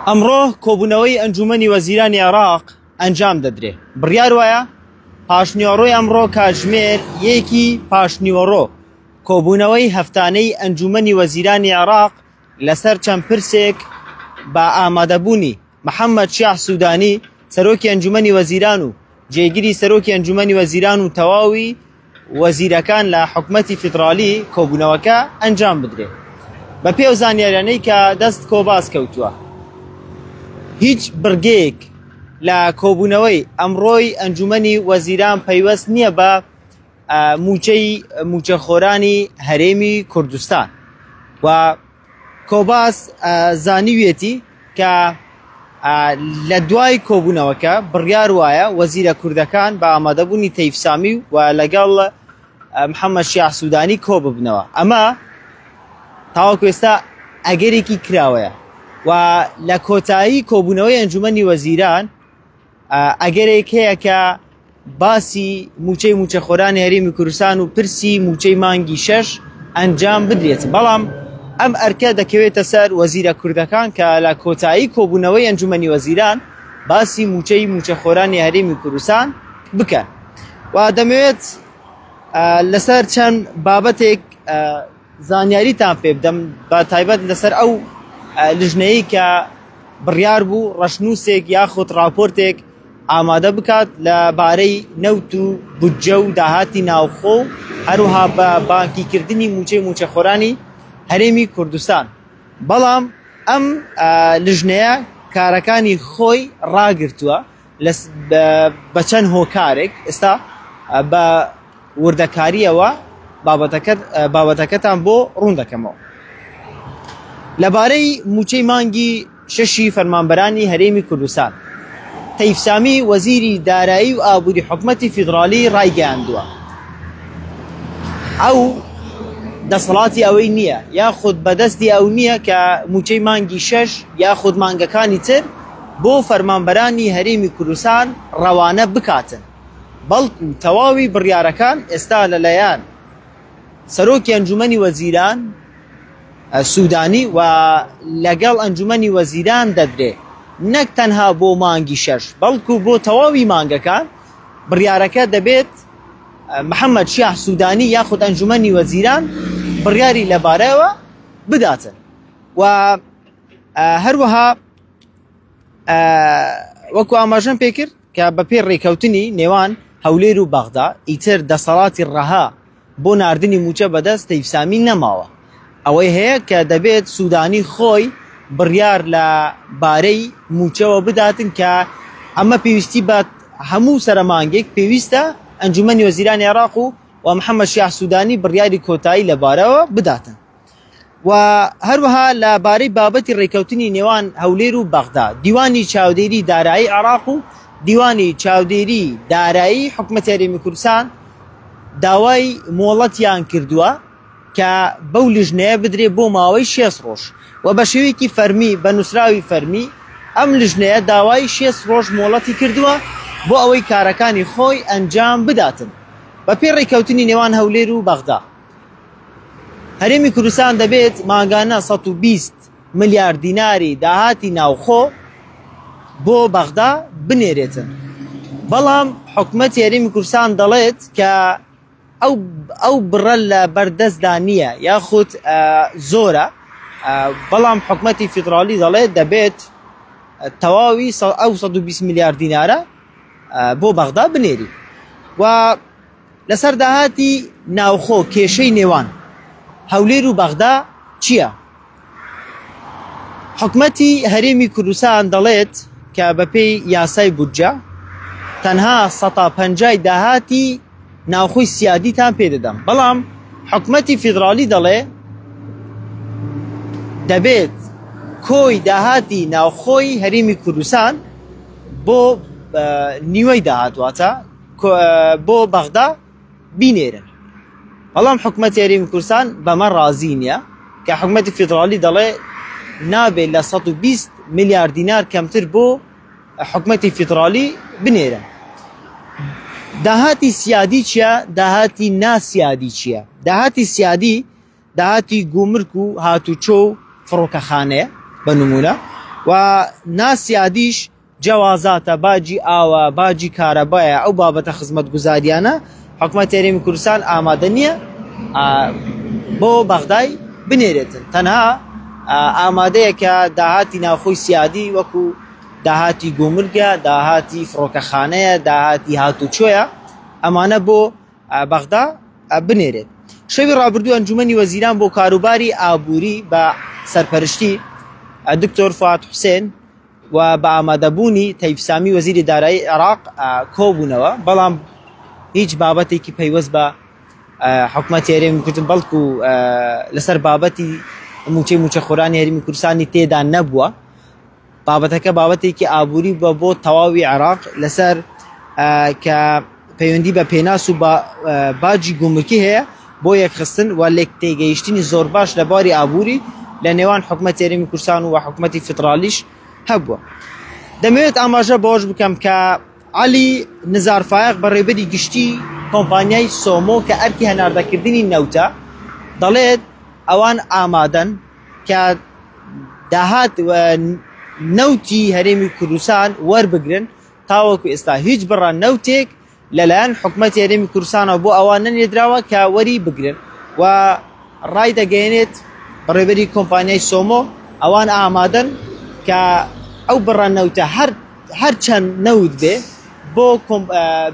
ئەمڕۆ کۆبوونەوەی ئەنجوومەنی وەزیرانی عێراق ئەنجام دەدرێ. بڕیار وایە پاشنیوەڕۆی ئەمڕۆ کاتژمێر یەکی پاشنیوەڕۆ کۆبوونەوەی هەفتانەی ئەنجوومەنی وەزیرانی عێراق لەسەر چەند پرسێک بە ئامادەبوونی محەممەد شیاع سوودانی سەرۆکی ئەنجوومەنی وەزیران و جێگری سەرۆکی ئەنجوومەنی وەزیران و تەواوی وەزیرەکان لە حکومەتی فیدراڵی کۆبوونەوەکە ئەنجام بدرێت. بەپێی ئەو زانیاریانەی کە دەست کۆباس کەوتووە هیچ بڕگەیەک لە کۆبوونەوەی ئەمڕۆی ئەنجوومەنی وەزیران پەیوەست نییە بە مووچەی مووچەخۆرانی هەرێمی کوردستان و کۆباس زانیویەتی کە لە دوای کۆبوونەوەکە بڕیار وایە وەزیرە کوردەکان بە ئامادەبوونی تەیف سامی و لەگەڵ محەممەد شیاع سوودانی کۆ ببنەوە. ئەمە تاوەکو ئێستا ئەگەرێکی کراوەیە و لە کۆتایی کۆبوونەوەی ئەنجومەنی وەزیران ئەگەرێک هەیە کە باسی مووچەی مووچەخۆرانی هەرێمی کوردستان و پرسی مووچەی مانگی شەش ئەنجام بدرێت، بەڵام ئەم ئەرکە دەکەوێتە سەر وەزیرە کوردەکان کە لە کۆتایی کۆبوونەوەی ئەنجومەنی وەزیران باسی مووچەی مووچەخۆرانی هەرێمی کوردستان بکەن و دەمەوێت لەسەر چەند بابەتێک زانیاریتان پێ بدەم بە تایبەت لەسەر ئەو لژنەیە کە بڕیار بوو ڕەشنووسێک یاخود ڕاپۆرتێک ئامادە بکات لە بارەی نەوت و بودجە و داهاتی ناوخۆ و هەروها بە بانکیکردنی مووچەی مووچەخۆرانی هەرێمی کوردستان بەڵام ئەم لژنەیە کارەکانی خۆی ڕاگرتووە بە چەند هۆکارێک ئێستا بە وردەکارییەوە بابەتەکەتان بۆ ڕوون دەکەمەوە. لەبارەی مووچەی مانگی شەشی فەرمانبەرانی هەرێمی کوردستان، تەیف سامی وەزیری دارایی و ئابووری حکومەتی فیدراڵی ڕایگەیاندووە، ئەو دەسەڵاتی ئەوەی نییە یاخود بەدەستی ئەو نییە کە مووچەی مانگی شەش یاخود مانگەکانی تر بۆ فەرمانبەرانی هەرێمی کوردستان ڕەوانە بکاتن. بەڵکو تەواوی بڕیارەکان ئێستا لەلایەن سەرۆکی ئەنجومەنی وەزیران سودانی و لەگەڵ ئەنجومەنی وەزیران دەدرێ نەک تەنها بۆ مانگی شەش بەڵکو بۆ تەواوی مانگەکان بڕیارەکە دەبێت محەممەد شیاح سودانی یاخود ئەنجومەنی وەزیران بڕیاری لەبارەوە بداتن و هەروەها وەکو ئاماژەم پێکرد کە بەپێی ڕێکەوتنی نێوان هەولێر و بەغدا ئیتر دەسەڵاتی ڕەها بۆ ناردنی مووچە بەدەست تەیف سامی نەماوە. ئەوەی هەیە کە دەبێت سوودانی خۆی بڕیار لە بارەی مووچەوە بداتن کە ئەمە پێویستی بە هەموو سەرەمانگێک پێویستە ئەنجومەنی وەزیرانی عێراق و و محەممەد شیاع سوودانی بڕیاری کۆتایی لەبارەوە بداتن. و هەروەها لە بارەی بابەتی ڕێککەوتنی نێوان هەولێر و بەغدا، دیوانی چاودێری دارایی عێراق و دیوانی چاودێری دارایی حکومەتی هەرێمی کوردستان داوای مۆڵەتیان کردووە کە بەو لیژنەیە بدرێ بۆ ماوەی 6 ڕۆژ و بە شێوەیەکی فەرمی بە نووسراوی فەرمی ئەم لیژنەیە داوای 6 ڕۆژ مۆڵەتی کردووە بۆ ئەوەی کارەکانی خۆی ئەنجام بداتن بەپێی ڕێککەوتنی نێوان هەولێر و بەغدا. هەرێمی کوردستان دەبێت مانگانە 120 ملیار دیناری داهاتی ناوخۆ بۆ بەغدا بنێرێتن. بەڵام حکومەتی هەرێمی کوردستان دەڵێت کە ئەو ئەو بڕە لە بەردەستدا نییە یاخود زۆرە، بەڵام حکومەتی فیدراڵی دەڵێت دەبێت تەواوی ئەو 120 ملیار دینارە بۆ بەغدا بنێری و لەسەر داهاتی ناوخۆ کێشەی نێوان هەولێر و بەغدا چییە؟ حکومەتی هەرێمی کوردستان دەڵێت کە بەپێی یاسای بودجە تەنها سەتا پەنجای داهاتی ناوخۆی سیادیتان پێدەدەم، بەڵام حکومەتی فیدراڵی دەڵێ دەبێت کۆی داهاتی ناوخۆی هەرێمی کوردستان بۆ نیوەی داهات واتە بۆ بەغدا بینێرن. بەڵام حکومەتی هەرێمی کوردستان بەمە ڕازی نییە کە حکومەتی فیدراڵی دەڵێ نابێت لە 120 ملیار دینار کەمتر بۆ حکومەتی فیدراڵی بنێرن. داهاتی سیادی چییە؟ داهاتی ناسیادی چییە؟ داهاتی سیادی داهاتی گومرک و هاتوچۆ و فڕۆکەخانەیە بە نمونە. و ناسیادیش جەوازاتە، باجی ئاوە، باجی کارەبایە، ئەو بابەتە خزمەتگوزاریانە حکومەتی هەرێمی کوردستان ئامادە نییە بۆ بەغدای بنێرێتن، تەنها ئامادەیە کە داهاتی ناوخۆی سیادی وەکو داهاتی گومرگە، داهاتی فڕۆکەخانەیە، داهاتی هاتوچۆیە، ئەمانە بۆ بەغدا بنێرێت. شەوی ڕابردوو ئەنجومەنی وەزیران بۆ کاروباری ئابووری بە سەرپەرشتی دکتۆر فواد حوسێن و بە ئامادەبوونی تەیف سامی وەزیری دارایی عێراق کۆبوونەوە، بەڵام هیچ بابەتێکی پەیوەست بە حکومەتی هەرێمی کوردستان بەڵکو لەسەر بابەتی موچەی موچەخۆرانی هەرێمی کوردستانی تێدا نەبووە. بابەتەکە بابەتێکی ئابووری بووە بۆ تەواوی عێراق لەسەر کە پەیوەندی بە پێناس و باجی گومرکی هەیە بۆ یەکخستن و لێک تێگەیشتنی زۆر باش لە باری ئابووری لە نێوان حکومەتی هەرێمی کوردستان و حکومەتی فیدراڵیش هەبووە. دەمەوێت ئاماژە بەوەش بکەم کە عەلی نزار فایەق بەڕێوبەری گشتی کۆمپانیای سۆمۆ کە ئەرکی هەناردەکردنی نەوتە دەڵێت ئەوان ئامادەن کە داهات و نەوتی هەرێمی کوردستان وەربگرن تاوەکو ئێستا هیچ بڕە نەوتێک لەلایەن حکومەتی هەرێمی کوردستانەوە بۆ ئەوان نەنێردراوە کە وەری بگرن و ڕایدەگەیەنێت بەڕێوەبەری کۆمپانیای سۆمۆ ئەوان ئامادەن کە ئەو بڕە نەوتە هەر هەرچەند نەوت بێ بۆ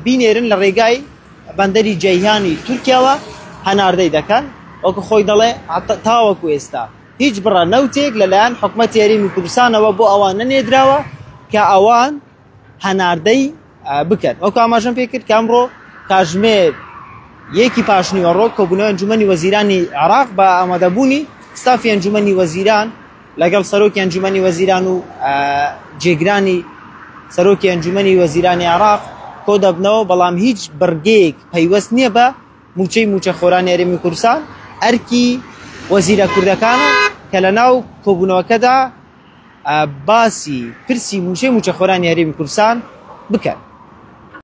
بینێرن لە ڕێگای بەندەری جەیهانی تورکیاوە هەناردەی دەکەن وەکو خۆی دەڵێ تاوەکو ئێستا هیچ بڕە نەوتێک لەلایەن حکومەتی هەرێمی کوردستانەوە بۆ ئەوان نەنێردراوە کە ئەوان هەناردەی بکەن. وەکو ئاماژەم پێ کرد کە ئەمڕۆ کاژمێر یەکی پاشنیوەڕۆ کۆبوونەوەی ئەنجومەنی وەزیرانی عێراق بە ئامادەبوونی ستافی ئەنجومەنی وەزیران لەگەڵ سەرۆکی ئەنجومەنی وەزیران و جێگرانی سەرۆکی ئەنجومەنی وەزیرانی عێراق کۆ دەبنەوە، بەڵام هیچ بڕگەیەک پەیوەست نییە بە مووچەی مووچەخۆرانی هەرێمی کوردستان، ئەرکی وەزیرە کوردەکانە کە لەناو کۆبوونەوەکەدا باسی پرسی مووچەی مووچەخۆرانی هەرێمی کوردستان بکەن.